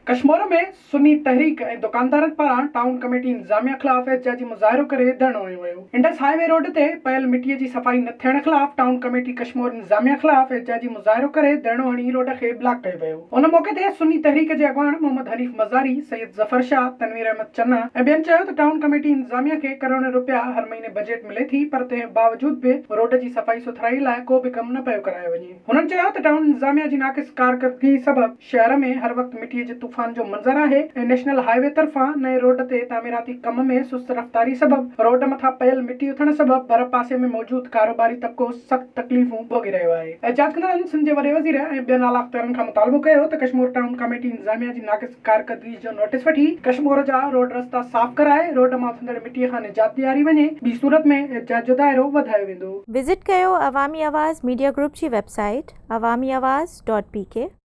ڪشمور ۾ سني تحريڪ ۽ دڪاندارن پاران town committee انتظاميا خلاف احتجاجي مظاهرو ڪري ڌرڻو هنيو ويو. انڊس هاء وي روڊ تي پيل مٽي جي صفائي نه ٿيڻ خلاف ٽائون ڪميٽي ڪشمور انتظاميا خلاف احتجاجي مظاهرو ڪري ڌرڻو هڻي روڊ کي بلاڪ ڪيو ويو. ان موقعي تي سني تحريڪ جي اڳواڻ محمد حنيف مزاري، سيد ظفر شاهه، تنوير احمد چنا ۽ ٻين چيو ته ٽائون ڪميٽي انتظاميا کي ڪروڙين روپيا هر مهيني بجيٽ ملي ٿي پر تنهن باوجود به روڊ جي صفائي سٿرائي لاء ڪو به ڪم نه پيو ڪرايو وڃي. هنن چيو ته ٽائون انتظاميا جي ناقص ڪارڪردگي سبب شهر ۾ هر وقت مٽيء جي طوفان جو منظر آهي ۽ نيشنل هاء وي طرفان نئين روڊ تي تعميراتي ڪم ۾ سست رفتاري سبب روڊ مٿان پيل مٽي اٿڻ سبب ڀر پاسي ۾ موجود ڪاروباري طبقو سخت تڪليفون ڀوڳي رهيو آهي. احتجاج ڪندڙن سنڌ جي وڏي وزير ۽ ٻين اعليٰ اختيارن کان مطالبو ڪيو ته ڪشمور ٽائون ڪاميٽي انتظاميا جي ناقص ڪارڪردگي جو نوٽيس وٺي ڪشمور جا روڊ رستا صاف ڪرائي روڊ مان اٿندڙ مٽيء کان نجات ڏياري وڃي، ٻي صورت ۾ احتجاج جو دائرو وڌايو ويندو. وزٽ ڪيو عوامي آواز ميڊيا گروپ جي website Awami Awaz dot P K.